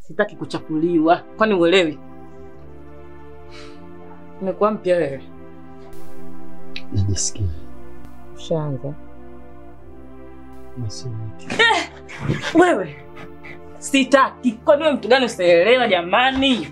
Sitaki kuchafuliwa. Kwani uelewi? Nimekuwa mpya wewe. Najisikia. Ushaanza. Wewe. Sitaki. Kwani wewe mtu gani usielewa jamani?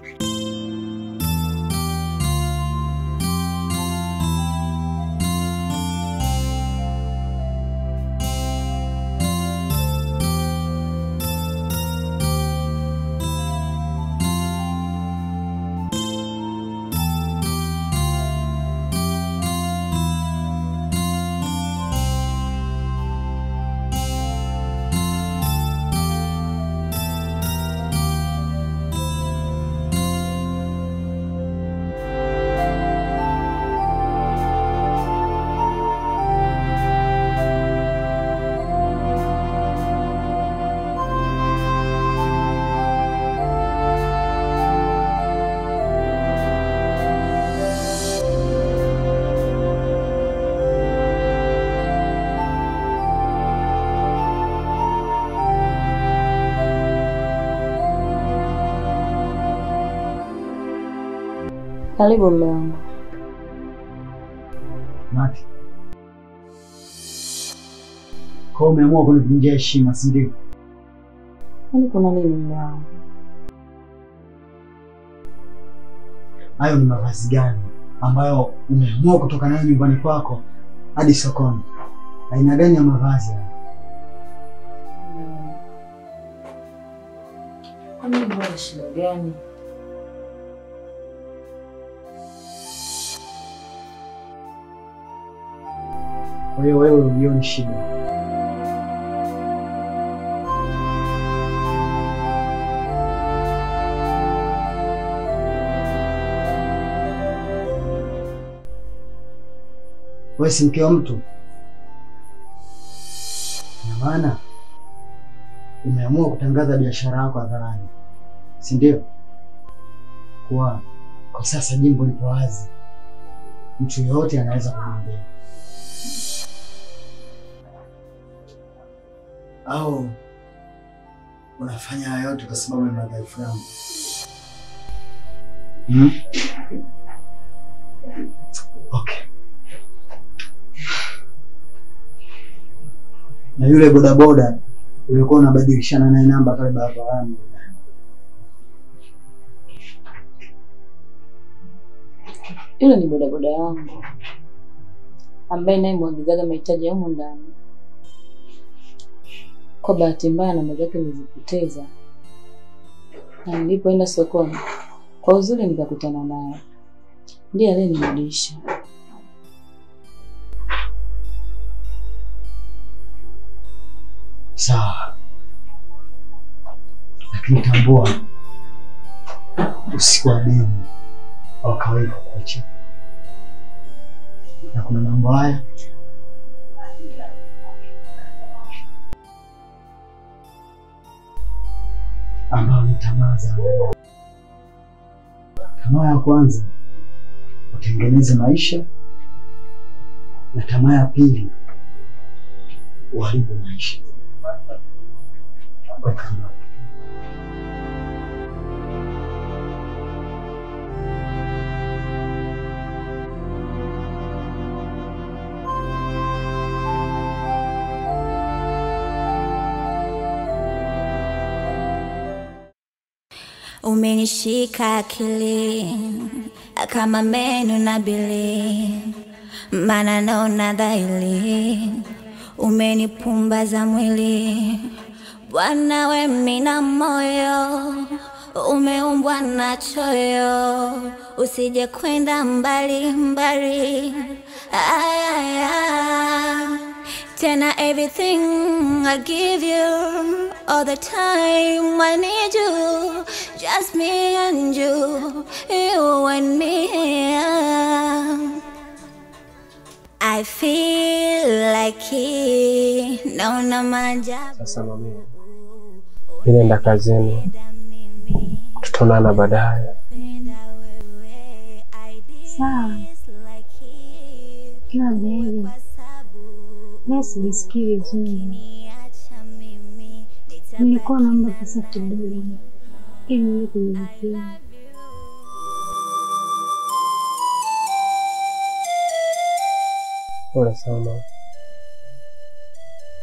Karibu mume wangu. Mati. Kwa umeamua kunivunjia heshima, si ndio? Kwani kuna nini mume wangu? Hayo ni mavazi gani ambayo umeamua kutoka nayo nyumbani kwako hadi sokoni? Aina gani ya mavazi haya? Kwani mbona shida gani? Kwa hiyo wewe ulioni shida. Wewe si mke wa mtu. Na maana umeamua kutangaza biashara yako hadharani, si ndio? Kwa sasa jimbo lipo wazi, mtu yeyote anaweza kugombea. Au unafanya hayo yote kwa sababu ya madhaifu yangu? Okay. Na yule bodaboda ulikuwa unabadilishana naye namba pale barabarani, yule ni bodaboda wangu ambaye naye muagizaga mahitaji ya humu ndani. Kwa bahati mbaya namba zake nilizipoteza, na nilipoenda sokoni kwa uzuri nikakutana naye, ndiye aliyenirudisha. Sawa, lakini tambua usiku wa deni haukawahi kukuacha, na kuna mambo haya ambayo ni tamaa za wanadamu. Tamaa ya kwanza utengeneze maisha, na tamaa ya pili uharibu maisha. Umenishika akili kama meno na bili, maana naona dhahiri umenipumbaza mwili. Bwana we mina moyo umeumbwa na choyo, usije kwenda mbali mbali. Ay, ay. Tena everything I give you all the time, I need you, just me and you, you and me. I feel like it, naona maajabu. Sasa mami, mimi naenda kazini, tutaonana baadaye. Sawa. Kila baby, mimi sijisikii vizuri. Nilikuwa naomba pesa kidogo. Ili niende kwenye vipimo. Pole sana.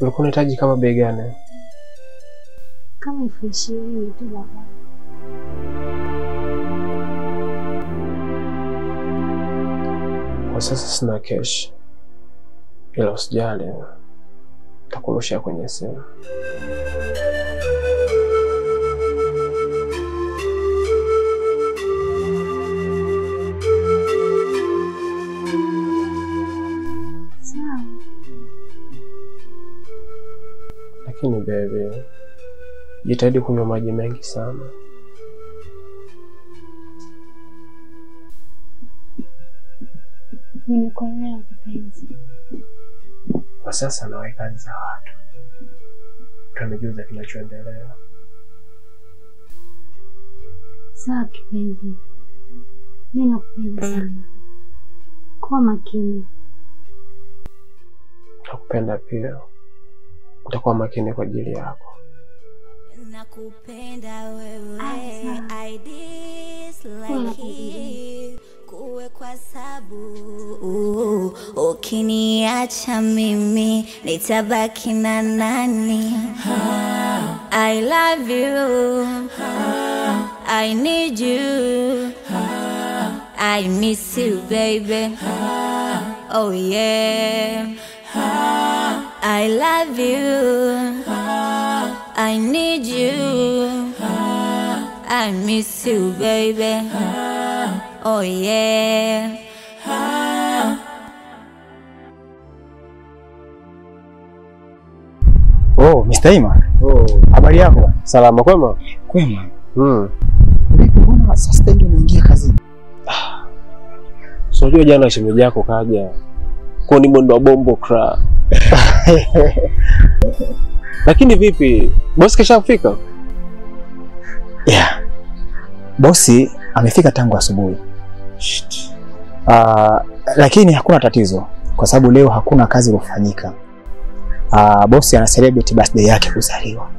Ulikuwa unahitaji kama bei gani? Kama 20,000 tu baba. Kwa sasa sina cash. Ila usijali, nitakurushia kwenye simu. Sawa. Lakini baby, jitahidi kunywa maji mengi sana. Nimekuelewa kipenzi. Kwa sasa nawahi kazi za watu, tunajuza kinachoendelea. Sawa kipenzi, mimi nakupenda sana. Kuwa makini. Nakupenda pia. Nitakuwa makini kwa ajili yako. Nakupenda wewe, I dislike it. Kuwe kwa sabu ukiniacha mimi nitabaki na nani? I love you, I need you, I miss you baby, oh yeah. I love you, I need you, I miss you baby, oh yeah. Oh, Mr. Ima. Oh, habari yako? Salama, kwema? Kwema. Vipi, mbona sasa ndio unaingia kazini? So unajua jana shemeji yako kaja. Kwa ni mwendo wa bombo kra. Lakini vipi? Bosi kashafika? Yeah. Bosi amefika tangu asubuhi. Lakini hakuna tatizo kwa sababu leo hakuna kazi iliyofanyika. Bosi ana celebrate birthday yake kuzaliwa.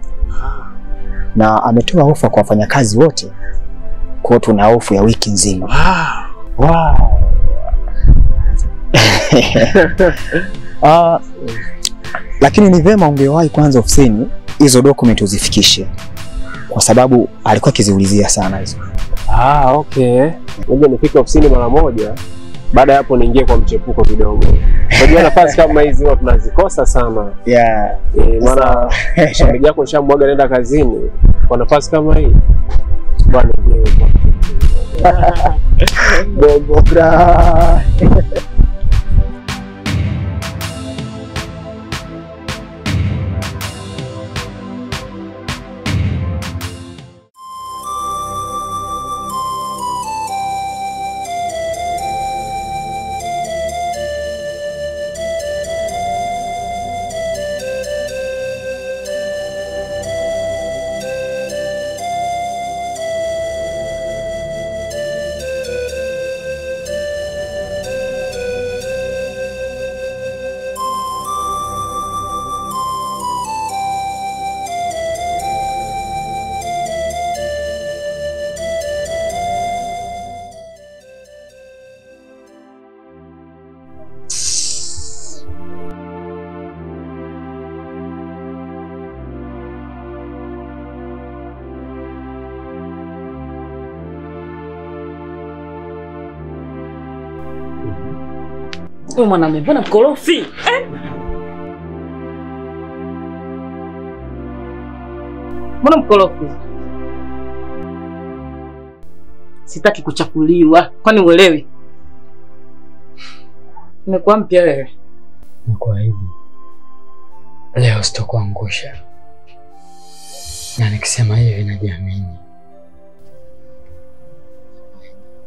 Na ametoa ofa kwa wafanyakazi wote. Kwa tuna ofa ya wiki nzima. Wow. Lakini ni vema ungewahi kwanza ofisini hizo document uzifikishe, kwa sababu alikuwa akiziulizia sana hizo. Okay. Ngoja nifike ofisini mara moja. Baada hapo niingie kwa mchepuko kidogo. Unajua nafasi kama hizi huwa tunazikosa sana. Yeah. Maana shemeji yako shamwaga nenda kazini kwa nafasi kama hii. Bwana ingie kwa. Bongo bra. Wewe mwanamume mbona mkorofi? Eh? Mbona mkorofi? Sitaki kuchafuliwa. Kwani uelewi? Nimekuwa mpya wewe. Nakuahidi leo sitokuangusha. Na nikisema hivi najiamini.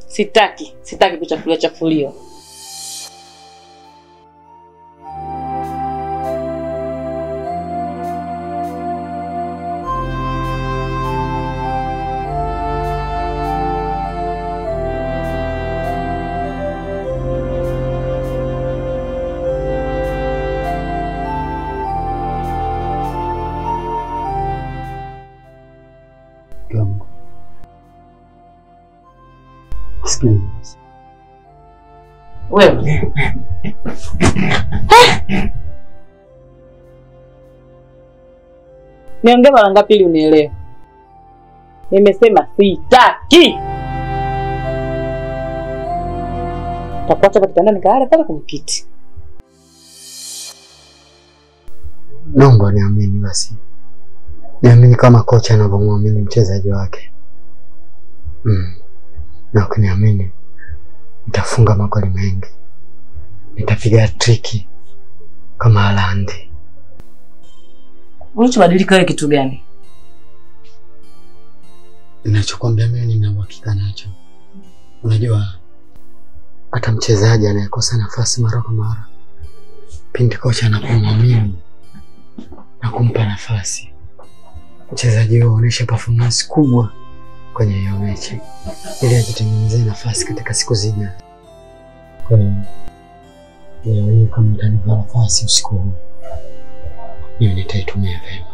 Sitaki kuchafuliwa chafuliwa. Mke wangu, Nisikilize. Wewe. Niongee mara ngapi ili unielewe? Nimesema sitaki. Takuacha kwa kitanda nikalale pale kwenye kiti. Naomba niamini basi. Niamini kama kocha anavyomwamini mchezaji wake. Na ukiniamini nitafunga magoli mengi. Nitapiga triki kama Haaland. Ulichobadilika wewe kitu gani? Ninachokuambia mimi nina uhakika nacho. Unajua hata mchezaji anayekosa nafasi mara kwa mara, pindi kocha anapomwamini na kumpa nafasi, mchezaji huyo huonyesha performance kubwa kwenye hiyo mechi ili ajitengenezee nafasi katika siku zijazo. Kwa hiyo leo hii kama utanipa nafasi usiku huu, mimi nitaitumia vyema.